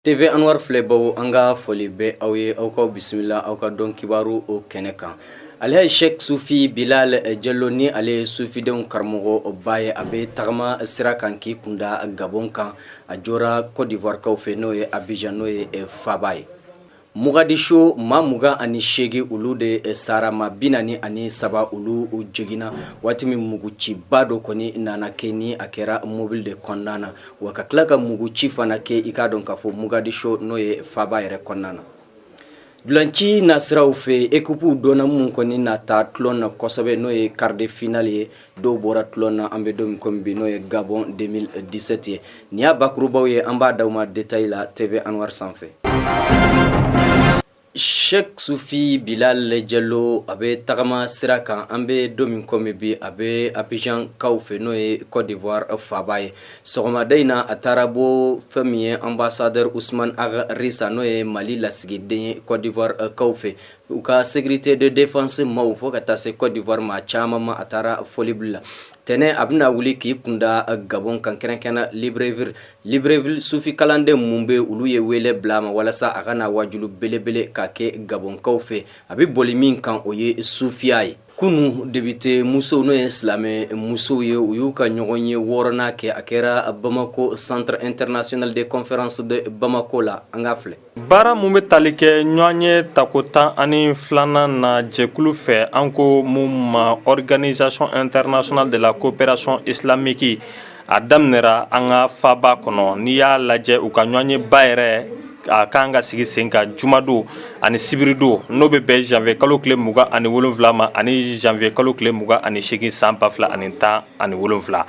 TV Anwar filɛbaw, an ka foli bɛ aw ye, aw ka bisimila aw ka dɔn kibaru o kɛnɛ kan. Alhaji Sheikh Sufi Bilal Jalo, ni ale ye sufidenw karamɔgɔ ba ye, a bɛ tagama sira kan k'i kunda Gabon kan. A jɔra Côte d'Ivoire kaw fɛ, n'o ye Abidjan, n'o ye faba ye. Mogadiscio, maa 28, olu de sara, maa 43, olu joginna waati min muguciba dɔ kɔni nana kɛ, ni a kɛra mobili de kɔnɔna na, wa ka tila ka muguci fana kɛ, i k'a dɔn k'a fɔ Mogadiscio, n'o ye faba yɛrɛ kɔnɔna na. Dulanci nasiraw fɛ, ekipuw dɔnna minnu kɔni na taa tulon na kosɛbɛ, n'o ye quart de finale ye, dɔw bɔra tulon na an bɛ don min komi bi, n'o ye Gabon 2017 ye. Nin y'a bakurubaw ye, an b'a d'aw ma détail la TV Anwar sanfɛ. Sheikh Sufi Bilal Jalo, a bɛ tagama sira kan an bɛ don min komi bi, a bɛ Abidjan kaw fɛ, n'o ye Côte d'Ivoire faaba ye. Sɔgɔmada in na, a taara bɔ fɛn min ye ambassadeur Ousmane Ag Rissa, n'o ye Mali lasigiden ye Côte d'Ivoire kaw fɛ, u ka sécurité de défense maaw, fo ka taa se Côte d'Ivoire maa caman ma, a taara foli bila. Tɛnɛ, a bɛna wuli k'i kunda Gabon kan, kɛrɛnkɛrɛnna Libreville. Libreville sufi kalanden mun bɛ, olu ye wele bila a ma walasa a ka na wajulu belebele ka kɛ Gabonkaw fɛ. A bɛ boli min kan, o ye sufiya ye. Kunu, député musow, n'o ye silamɛ musow ye, u y'u ka ɲɔgɔn ye wɔɔrɔnan kɛ. A kɛra Bamako, Centre international de conférence de Bamako la. An ka filɛ. Baara mun bɛ tali kɛ ɲɔgɔn ye tako 12nan na jɛkulu fɛ, an ko mun ma Organisation internationale de la coopération islamique, a daminɛra an ka faba kɔnɔ. N'i y'a lajɛ, u ka ɲɔgɔn ye ba yɛrɛ, a kan ka sigi sen kan jumadon ani sibiridon, n'o bɛ bɛn janvier kalo tile 27 ma ani janvier kalo tile 28 san 2017.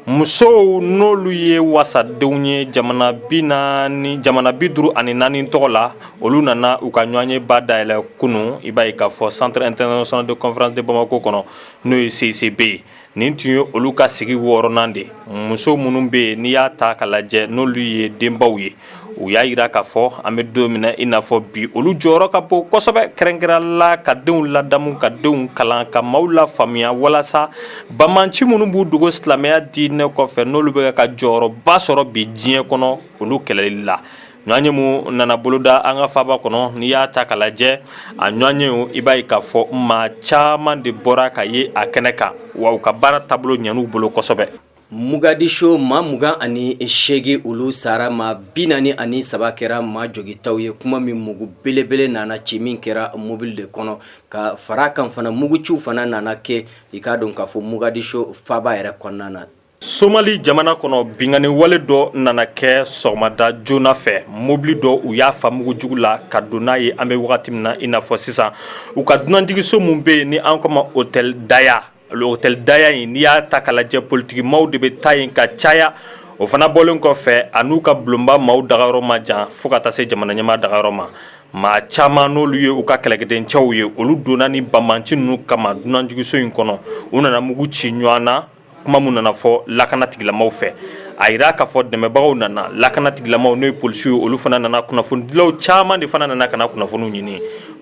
Musow, n'olu ye wasadenw ye jamana 40, jamana 54 tɔgɔ la, olu nana u ka ɲɔgɔn ye ba dayɛlɛ kunun, i b'a ye k'a fɔ Centre international de conférence de Bamako kɔnɔ, n'o ye CICB ye. Nin tun ye olu ka sigi wɔɔrɔnan de. Muso minnu bɛ yen, n'i y'a ta ka lajɛ, n'olu ye denbaw ye, u y'a jira k'a fɔ an bɛ don min na i n'a fɔ bi, olu jɔyɔrɔ ka bon kosɛbɛ, kɛrɛnkɛrɛn la ka denw ladamu, ka denw kalan, ka maaw la faamuya, walasa banbaanci minnu b'u dogo silamɛya diinɛ kɔfɛ, n'olu bɛ ka jɔyɔrɔba sɔrɔ bi diɲɛ kɔnɔ, olu kɛlɛli la. Ɲɔgɔn ye mun nana boloda an ka faba kɔnɔ, n'i y'a ta ka lajɛ a ɲɔgɔn ye, i b'a ye k'a fɔ maa caman de bɔra ka ye a kɛnɛ kan, wa u ka baara taabolo ɲɛn'u bolo kosɛbɛ. Mogadiscio, maa 28, olu sara, maa 43 kɛra maa jogitaw ye, kuma min mugu belebele nana ci, min kɛra mobili de kɔnɔ. Ka fara kan fana, muguciw fana nana kɛ, i k'a dɔn k'a fɔ Mogadiscio faba yɛrɛ kɔnɔna na. Somali jamana kɔnɔ, binkanni wale dɔ nana kɛ sɔgɔmada joona fɛ. Mobili dɔ, u y'a fa mugujugu la ka don n'a ye an bɛ wagati min na i n'a fɔ sisan, u ka dunanjiginso mun bɛ yen ni an ko ma Hôtel Daya. Hôtel Daya in, n'i y'a ta ka lajɛ, politikimaw de bɛ taa yen ka caya. O fana bɔlen kɔfɛ, a n'u ka bulonba maaw dagayɔrɔ ma jan, fo ka taa se jamana ɲɛmaa dagayɔrɔ ma. Maa caman, n'olu ye u ka kɛlɛkɛdencɛw ye, olu donna ni banbanci ninnu kama dunanjiginso in kɔnɔ. U nana mugu ci ɲɔgɔn na. Kuma mun nana fɔ lakana tigilamaw fɛ, a yira k'a fɔ dɛmɛbagaw nana, lakana tigilamaw, n'o ye polisiw ye, olu fana nana, kunnafonidilaw caman de fana nana ka na kunnafoniw ɲini.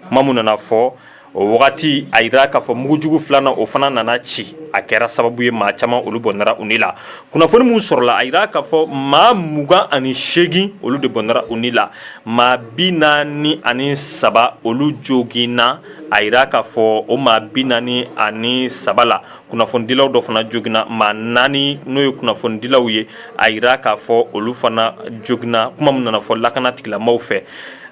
Kuma mun nana fɔ o wagati, a yira k'a fɔ mugujugu filanan, o fana nana ci. A kɛra sababu ye maa caman, olu bɔnɛra u ni la. Kunnafoni mun sɔrɔla, a yira k'a fɔ maa 28, olu de bɔnɛra u ni la, maa 43, olu joginna. A yira k'a fɔ o maa 43 la, kunnafonidilaw dɔ fana joginna, maa naani, n'o ye kunnafonidilaw ye, a yira k'a fɔ olu fana joginna. Kuma min nana fɔ lakana tigilamaw fɛ,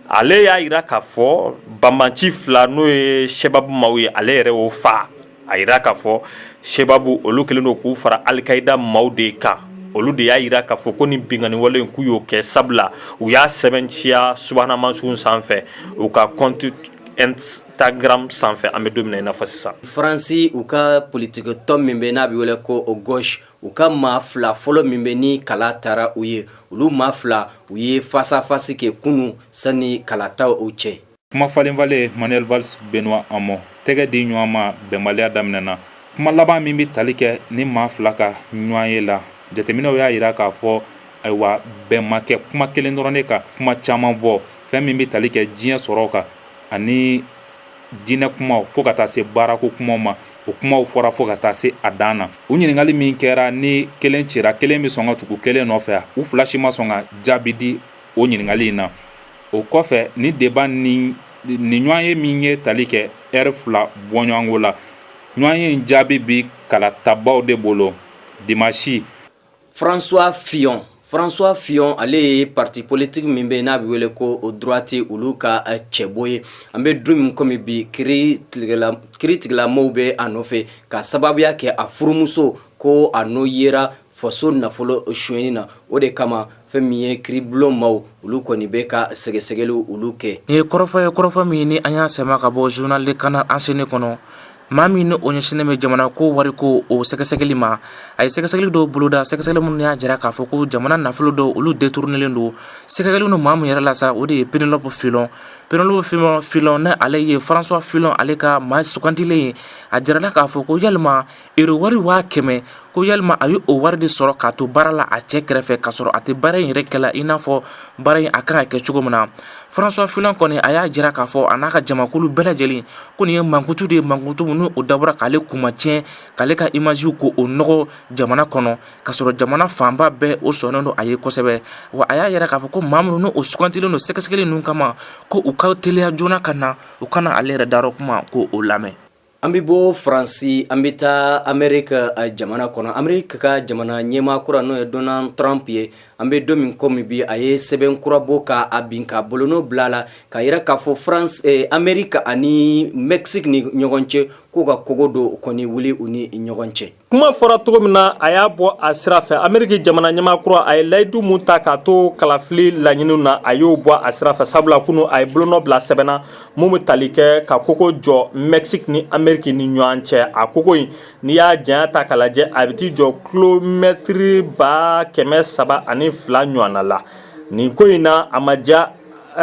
ale y'a yira k'a fɔ banbanci fila, n'o ye Sebabu maaw ye, ale yɛrɛ y'o fa. A yira k'a fɔ Sebabu, olu kɛlen don k'u fara Alikayida maaw de kan. Olu de y'a yira k'a fɔ ko ni binkanni wale in, k'u y'o kɛ, sabula u y'a sɛbɛntiya subahana mansinw sanfɛ, u ka compte Instagram sanfɛ, an bɛ don min na i n'a fɔ sisan. Faransi, u ka politiki tɔn min bɛ, n'a bɛ wele ko gauche, u ka maa fila fɔlɔ min bɛ ni kala taara u ye, olu maa fila, u ye face à face kɛ kunun sani kalataw o cɛ. Kuma falenfalen, Manuel Valls, Benoît Hamon, tɛgɛ di ɲɔgɔn ma, bɛnbaliya daminɛna. Kuma laban min bɛ tali kɛ ni maa fila ka ɲɔgɔn ye la, jateminɛw y'a jira k'a fɔ ayiwa, bɛn ma kɛ kuma kelen dɔrɔn de kan, kuma caman fɔ, fɛn min bɛ tali kɛ diɲɛ sɔrɔ kan ani diinɛ kumaw, fo ka taa se baarako kumaw ma. O kumaw fɔra fo ka taa se a dan na. U ɲininkali min kɛra, ni kelen cira, kelen bɛ sɔn ka tugu kelen nɔfɛ, u fila si ma sɔn ka jaabi di. o ɲininkali in na. O kɔfɛ, ni débat ni nin ɲɔgɔn ye min ye tali kɛ ɛri 2 bɔɲɔgɔnko la, ɲɔgɔn ye in jaabi bi kalatabaw de bolo dimanche. François Fillon, François Fillon, ale ye parti politique min bɛ n'a bɛ wele ko droite, olu ka cɛbɔ ye. An bɛ don min komi bi, kiiritigɛlamɔgɔw bɛ a nɔfɛ ka sababuya kɛ a furumuso ko a n'o yera faso nafolo sonyɛni na. O de kama, fɛn min ye kiiribulon maaw, olu kɔni bɛ ka sɛgɛsɛgɛliw olu kɛ. Nin ye kɔrɔfɔ ye, kɔrɔfɔ min ni an y'a sɛma ka bɔ journal Le Canard enchaîné kɔnɔ. Maa min ni o ɲɛsinnen bɛ jamana ko wariko o sɛgɛsɛgɛli ma, a ye sɛgɛsɛgɛli dɔw boloda, sɛgɛsɛgɛli minnu y'a jira k'a fɔ ko jamana nafolo dɔw, olu détournélen don. Sɛgɛsɛgɛli ninnu, maa min yɛrɛ la sa, o de ye Penelope Fillon. Penelope Fillon, ne ale ye François Fillon ale ka maa sugandilen ye. A jirala k'a fɔ ko yalima euro wari 100 000, ko yalima a ye o wari de sɔrɔ k'a to baara la a cɛ kɛrɛfɛ, k'a sɔrɔ a tɛ baara in yɛrɛ kɛla i n'a fɔ baara in a kan ka kɛ cogo min na. François Fillon kɔni, a y'a jira k'a fɔ a n'a ka jamakulu bɛɛ lajɛlen ko nin ye mankutu de ye, mankutu minnu o dabɔra k'ale kunmatiɲɛ, k'ale ka image ko o nɔgɔ jamana kɔnɔ, k'a sɔrɔ jamana fanba bɛɛ o sɔnnen don a ye kosɛbɛ. Wa a y'a yira k'a fɔ ko maa minnu n'o sugantilen don sɛgɛsɛgɛli ninnu kama, ko u ka teliya joona ka na, u kana ale yɛrɛ dayɔrɔ kuma ko o lamɛn. An bɛ bɔ Faransi, an bɛ taa Ameriki jamana kɔnɔ. Ameriki ka jamana ɲɛmaa kura, n'o ye Donald Trump ye, an bɛ don min komi bi, a ye sɛbɛn kura bɔ ka a bin ka bolonɔ bila a la, ka yira k'a fɔ France, Ameriki ani Mexique ni ɲɔgɔn cɛ, k'u ka kogo dɔ kɔni wuli u ni ɲɔgɔn cɛ. Kuma fɔra cogo min na, a y'a bɔ a sira fɛ. Ameriki jamana ɲɛmaa kura, a ye layidu mun ta k'a to kalafili laɲiniw na, a y'o bɔ a sira fɛ, sabula kunu a ye bolonɔ bila sɛbɛnna mun bɛ tali kɛ ka kogo jɔ Mexique ni Ameriki ni ɲɔgɔn cɛ. A kogo in, n'i y'a janya ta k'a lajɛ, a bɛ t'i jɔ kilomɛtiri 302 ɲɔgɔnna la. Nin ko in na, a ma diya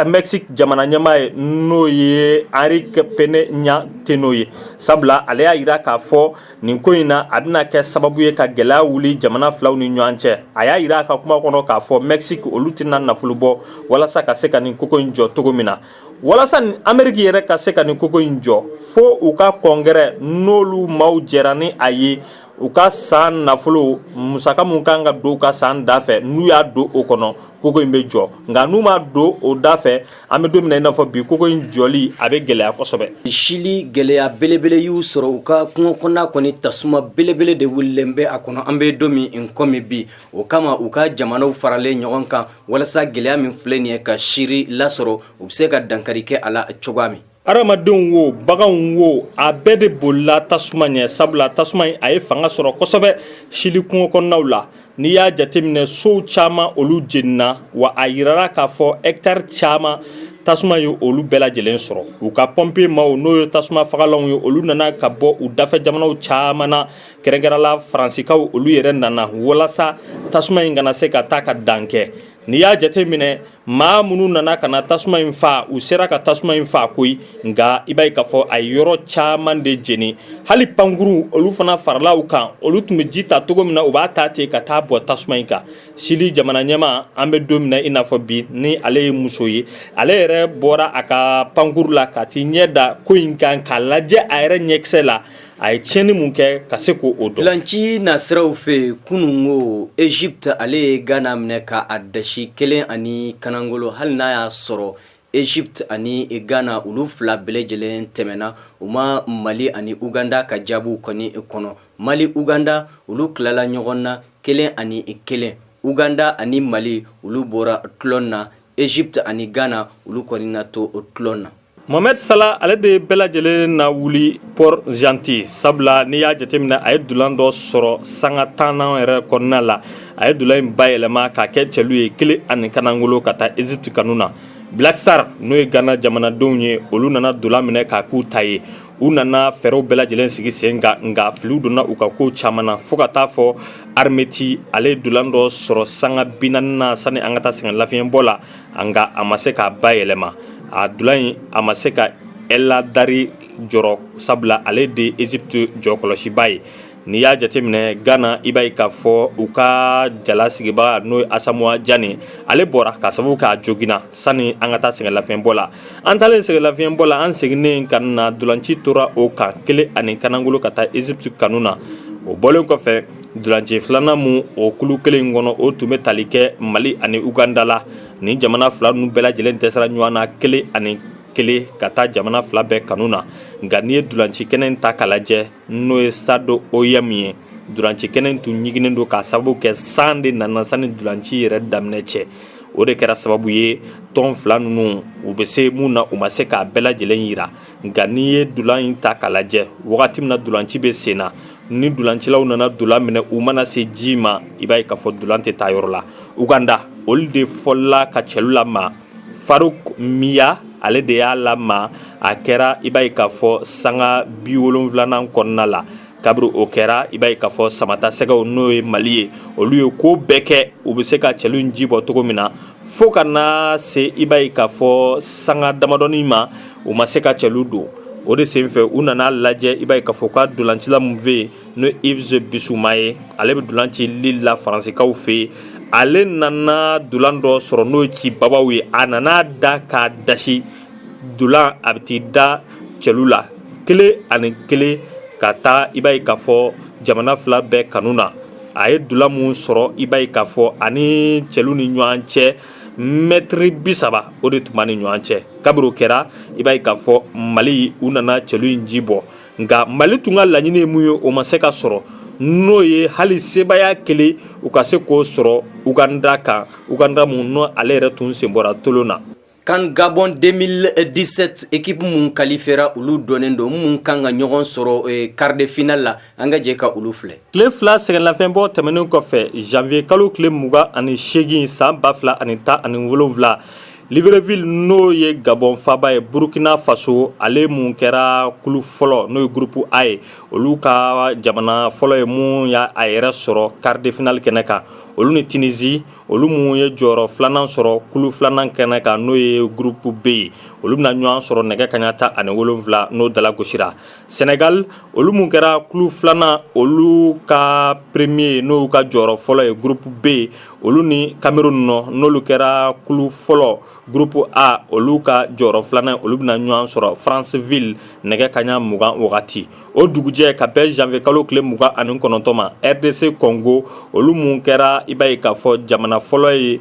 Mexique jamana ɲɛmaa ye, n'o ye Enrique Peña Nieto ye, sabula ale y'a yira k'a fɔ nin ko in na, a bɛna kɛ sababu ye ka gɛlɛya wuli jamana filaw ni ɲɔgɔn cɛ. A y'a yira a ka kuma kɔnɔ k'a fɔ Mexique, olu tɛna nafolo bɔ walasa ka se ka nin koko in jɔ cogo min na. Walasa Ameriki yɛrɛ ka se ka nin koko in jɔ, fo u ka congrès, n'olu maaw jɛra ni a ye, u ka san nafolo musaka mun kan ka don u ka san da fɛ, n'u y'a don o kɔnɔ, koko in bɛ jɔ. Nka n'u ma don o da fɛ, an bɛ don min na i n'a fɔ bi, koko in jɔli a bɛ gɛlɛya kosɛbɛ. Chili, gɛlɛya belebele y'u sɔrɔ u ka kungo kɔnɔna kɔni, tasuma belebele de wulilen bɛ a kɔnɔ an bɛ don min komi bi. O kama, u ka jamanaw faralen ɲɔgɔn kan walasa gɛlɛya min filɛ nin ye ka Chili lasɔrɔ, u bɛ se ka dankari kɛ a la cogoya min. Adamadenw wo, baganw wo, a bɛɛ de bolila tasuma ɲɛ, sabula tasuma in, a ye fanga sɔrɔ kosɛbɛ Chili kungo kɔnɔnaw la. N'i y'a jateminɛ, sow caman, olu jenina, wa a yirara k'a fɔ hectare caman, tasuma ye olu bɛɛ lajɛlen sɔrɔ. U ka pompier maaw, n'o ye tasuma fagalanw ye, olu nana ka bɔ u dafɛ jamanaw caman na, kɛrɛnkɛrɛnla Faransikaw, olu yɛrɛ nana walasa tasuma in kana se ka taa ka dan kɛ. N'i y'a jateminɛ, maa minnu nana ka na tasuma in fa, u sera ka tasuma in fa koyi, nka i b'a ye k'a fɔ a ye yɔrɔ caman de jeni. Hali pankuru, olu fana farala u kan. Olu tun bɛ ji ta cogo min na, u b'a ta ten ka taa bɔ tasuma in kan. Chili jamana ɲɛmaa, an bɛ don min na i n'a fɔ bi, ni ale ye muso ye, ale yɛrɛ bɔra a ka pankuru la ka t'i ɲɛ da ko in kan k'a lajɛ a yɛrɛ ɲɛkisɛ la, a ye tiɲɛni mun kɛ ka se k'o dɔn. Ntolanci nasiraw fɛ, kununko Egypte, ale ye Ghana minɛ ka a dasi 1-1. Hali n'a y'a sɔrɔ Egypte ani Ghana, olu fila bɛɛ lajɛlen tɛmɛna, u ma Mali ani Uganda ka jaabiw kɔni kɔnɔ. Mali, Uganda, olu tilala ɲɔgɔn na 1-1. Uganda ani Mali, olu bɔra tulon na. Egypte ani Ghana, olu kɔni na to o tulon na. Mohamed Salah, ale de bɛɛ lajɛlen na wuli Port Gentil, sabula n'i y'a jateminɛ, a ye dulan dɔ sɔrɔ sanga 10nan yɛrɛ kɔnɔna la. A ye dulan in bayɛlɛma k'a kɛ cɛlu ye, 1-0 ka taa Egypte kanu na. Black Star, n'o ye Ghana jamanadenw ye, olu nana dulan minɛ k'a k'u ta ye. U nana fɛɛrɛw bɛɛ lajɛlen sigi sen kan, nka filiw donna u ka ko caman na, fo ka taa fɔ Armeti, ale ye dulan dɔ sɔrɔ sanga 40 na sani an ka taa sɛgɛn lafiɲɛbɔ la, nka a ma se k'a bayɛlɛma. A dulan in, a ma se ka El Hadary jɔrɔ, sabula ale de ye Egypte jɔ kɔlɔsiba ye. N'i y'a jateminɛ Ghana, i b'a ye k'a fɔ u ka jala sigibaga, n'o ye Asamoah Gyan, ale bɔra ka sababu k'a joginna sani an ka taa sɛgɛn lafiɲɛbɔ la. An taalen sɛgɛn lafiɲɛbɔ la, an seginnen ka na, dulanci tora o kan 1-0 ka taa Egypte kanu na. O bɔlen kɔfɛ, dulanci filanan mun o kulu kelen in kɔnɔ, o tun bɛ tali kɛ Mali ani Uganda la. Nin jamana fila ninnu bɛɛ lajɛlen dɛsɛra ɲɔgɔn na 1-1 ka taa jamana fila bɛɛ kanu na. Nka n'i ye dulanci kɛnɛ ta k'a lajɛ, n'o ye stade OIM ye, dulanci kɛnɛ tun ɲiginnen don k'a sababu kɛ san de nana sani dulanci yɛrɛ daminɛ cɛ. O de kɛra sababu ye tɔn fila ninnu, u bɛ se mun na, u ma se k'a bɛɛ lajɛlen yira. Nka n'i ye dulan in ta k'a lajɛ, wagati min na dulanci bɛ sen na, ni dulancilaw nana dulan minɛ, u mana se ji ma, i b'a ye k'a fɔ dulan tɛ taa yɔrɔ la. Uganda, olu de fɔlɔla ka cɛlu lama. Faruk Miya, ale de y'a lama. A kɛra, i b'a ye k'a fɔ, sanga 70nan kɔnɔna la. Kabiri o kɛra, i b'a ye k'a fɔ samata sɛgɛw, n'o ye Mali ye, olu ye ko bɛɛ kɛ u bɛ se ka cɛlu in ji bɔ cogo min na, fo ka na se, i b'a ye k'a fɔ, sanga damadɔnin ma, u ma se ka cɛlu don. O de senfɛ, u nana lajɛ, i b'a ye k'a fɔ ka dolancila min bɛ yen, n'o Yves Bissouma ye, ale bɛ dolan ci Lille la Faransikaw fɛ yen, ale nana dolan dɔ sɔrɔ, n'o ye ci babaw ye. A nana da k'a dasi dolan, a bɛ t'i da cɛlu la, 1-1 ka taa, i b'a ye k'a fɔ, jamana fila bɛɛ kanu na. A ye dolan mun sɔrɔ, i b'a ye k'a fɔ, ani cɛlu ni ɲɔgɔn cɛ, mɛtiri 30 o de tun b'a ni ɲɔgɔn cɛ. Kabiri o kɛra, i b'a ye k'a fɔ Mali, u nana cɛlu in ji bɔ. Nka Mali tun ka laɲini ye mun ye, o ma se ka sɔrɔ, n'o ye hali sebaaya kelen u ka se k'o sɔrɔ Uganda kan, Uganda mun n'o ale yɛrɛ tun sen bɔra tolon na. CAN Gabon 2017, équipe mun qualifiera, olu dɔnnen don. Mun kan ka ɲɔgɔn sɔrɔ quart de finale la, an ka jɛ ka olu filɛ. Tile 2 sɛgɛnlafɛnbɔ tɛmɛnen kɔfɛ, janvier kalo tile 28 san 2017, Libreville, n'o ye Gabon faba ye, Burkina Faso, ale mun kɛra kulu fɔlɔ, n'o ye groupe A ye, olu ka jamana fɔlɔ ye mun y'a a yɛrɛ sɔrɔ quart de finale kɛnɛ kan, olu ni Tunisie, olu mun ye jɔyɔrɔ filanan sɔrɔ kulu filanan kɛnɛ kan, n'o ye groupe B ye, olu bɛna ɲɔgɔn sɔrɔ nɛgɛ kaɲa 17, n'o dala gosira. Sénégal, olu mun kɛra kulu filanan, olu ka premier, n'o ka jɔyɔrɔ fɔlɔ ye groupe B, olu ni Cameroun nɔ, n'olu kɛra kulu fɔlɔ, groupe A, olu ka jɔyɔrɔ filanan, olu bɛna ɲɔgɔn sɔrɔ Franceville nɛgɛ kaɲa 20 wagati. O dugujɛ, ka bɛn janvier kalo tile 29 ma, RDC Congo, olu mun kɛra, i b'a ye k'a fɔ, jamana fɔlɔ ye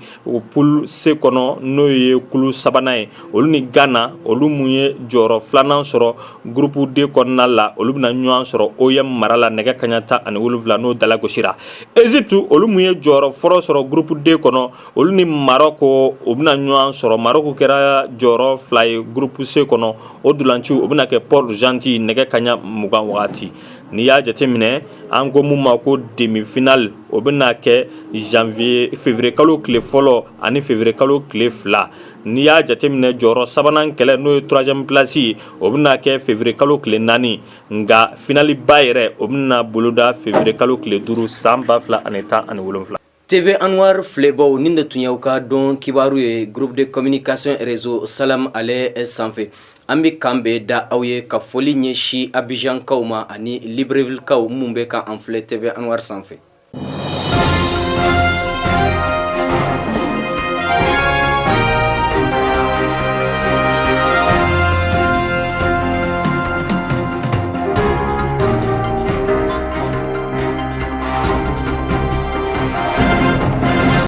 poule C kɔnɔ, n'o ye kulu sabanan ye, olu ni Ghana, olu mun ye jɔyɔrɔ filanan sɔrɔ groupe D kɔnɔna la, olu bɛna ɲɔgɔn sɔrɔ Oyem mara la nɛgɛ kaɲa 17, n'o dala gosira. Egypte, olu mun ye jɔyɔrɔ fɔlɔ sɔrɔ groupe D kɔnɔ, olu ni Maroc, o bɛna ɲɔgɔn sɔrɔ. Maroc kɛra jɔyɔrɔ fila ye groupe C kɔnɔ. O dulanciw, o bɛna kɛ Port Gentil nɛgɛ kaɲa 20 wagati. N'i y'a jateminɛ, an ko mun ma ko demi-finale, o bɛna kɛ janvier, février kalo tile fɔlɔ ani février kalo tile 2. N'i y'a jateminɛ, jɔyɔrɔ sabanan kɛlɛ, n'o ye troisième place ye, o bɛna kɛ février kalo tile 4. Nka finale ba yɛrɛ, o bɛna boloda février kalo tile 5 san 2017. TV Anwar filɛbaw, nin de tun y'aw ka dɔn kibaru ye groupe de communication réseau Salam ale sanfɛ. An bɛ kan bɛɛ da aw ye, ka foli ɲɛsin Abidjankaw ma ani Librevillekaw minnu bɛ ka an filɛ TV Anwar sanfɛ.